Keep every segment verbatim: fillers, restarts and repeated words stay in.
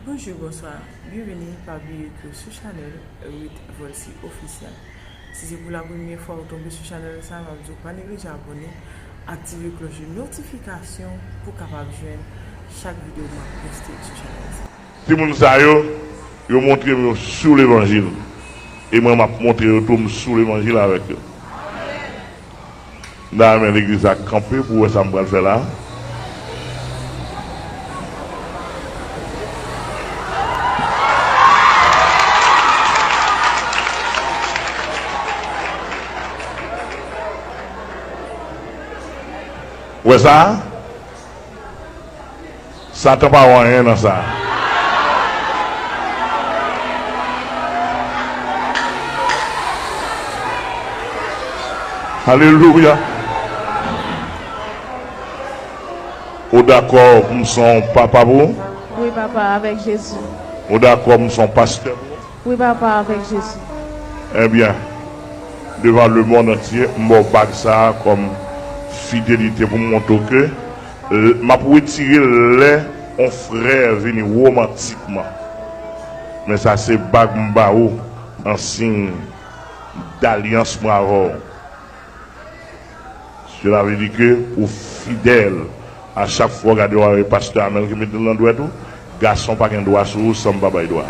Bonjou, bonswa, byenveni, pa bliye ke sou chanèl Ruth Volcy Officiel. Si se pou la premyè fwa ou tonbe sou chanèl sa, m ap di w pa neglije abòne, aktive klòch de notifikasyon pou w kapab jwenn chak videyo m ap poste sou chanèl sa. Timoun sa yo, yo montre m yo sou levanjil. E mwen, m ap montre yo tou m sou levanjil avèk yo. M ta renmen legliz la kanpe pou w wè sa m pral fè la. Ou wè sa? Satan pa wè anyen nan sa. Alelouya. Ou dakò pou m se yon papa pou ou? Wi, papa, avèk Jezi. Ou dakò pou m se yon pastè pou ou? Wi, papa, avèk Jezi. Ebyen, devan lemonn antye, m ba w bag sa a kòm fidelite pou m montre w ke l-, m ap retire l lè yon frè vini womantikman. Men sa se bag m ba ou an siy dalyans mwen avè w. Cela veut dire que ou fidèle. A chak fwa w gade w avè pastè Amèl ki mete l nan dwèt ou, gason pa gen dwa sou ou san m pa bay dwa.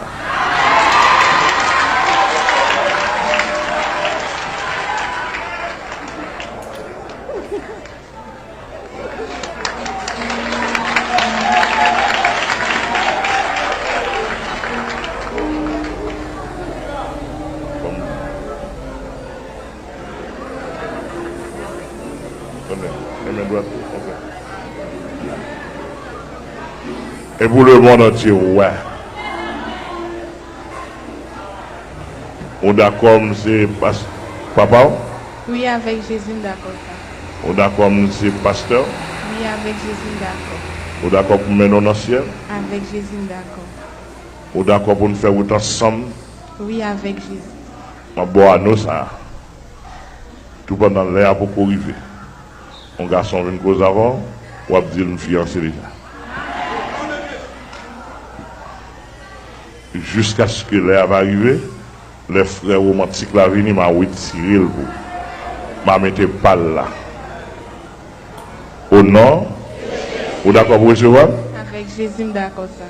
Tande, men dwèt ou, ok. E pou lemonn antye wè. Ou dakò m se pas-, papa w? Wi, avèk Jezi, m dakò sa. Ou dakò m se pastè w? Wi, avèk Jezi, m dakò. Ou dakò pou m mennen w nan syèl? Avèk Jezi, m dakò. Ou dakò pou n fè wout ansanm? Wi, avèk Jezi. M ap ba w ano sa a. Toupandan lè a poko rive, yon gason vin koze avè w, w ap di l, "M fiyanse deja." Jiskaske lè a va rive, lè frè womantik la vini, m a retire l pou ou. M a mete pa l la. O non, ou dakò pou resevwa l? Avèk Jezi, m dakò sa.